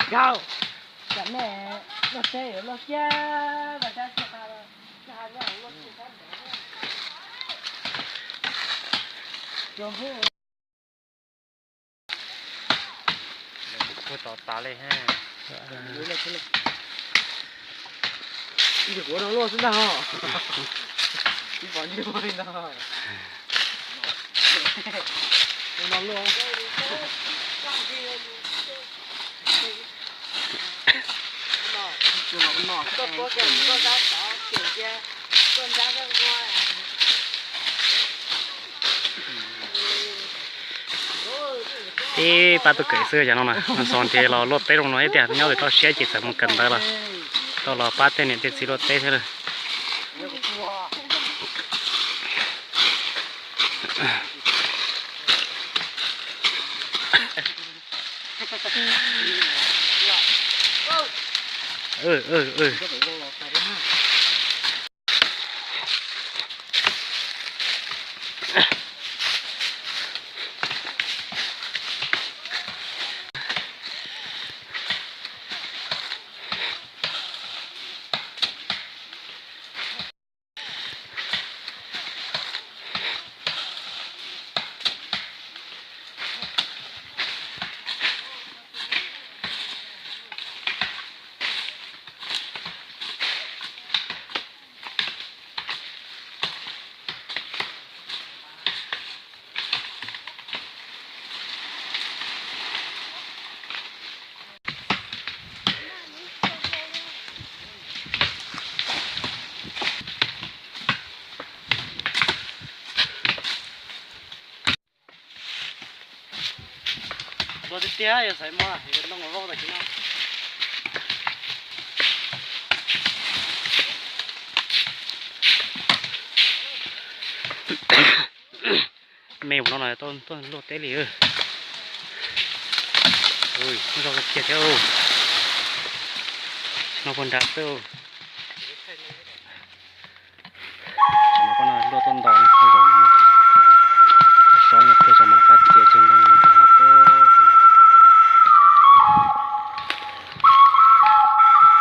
Yog, tam nej luaj teb yuav luaj kiag mas sab tsis ha, tsis ha nyob luaj tsis sab ntawd. Kuv tos tas li ha. Ib kuv no luaj xwb ntag ho. Ib pom ntsis li ntag. No luaj. Ib pab tub kawm xwb cov no na, xyov nrhiav los luaj teb zoo no thiab tiag, nyob lwm toj siab ces txawm mus kawm ntawv los tau los pab tej niam tej txiv luaj teb thiab lawm. Luaj tiag tiag, yog xaiv mov, yog ntoo loj tas kiv no. Me ua no tuaj luaj teb li. Ui, zoo kiag thiab. No puag nrad xwb. Tam no koj no luaj tuaj nto no, tuaj zaum no, tuaj sov no, tuaj zaum mas qab tias tsis nto no nrad tuaj.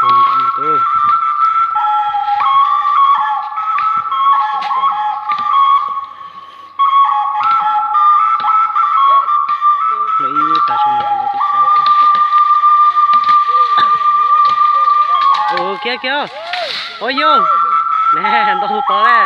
Puag nrad no tuaj. Lawv ib tas sab no nrad tib kab. Kiag kiag, ua yog. Ne, ntau tod ne.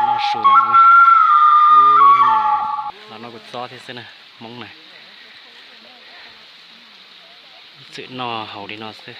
Noj su ntawm no, ib hnub no los noj kuv txob thiab xwb na, Hmoob na. Txwm noj haus li no xwb.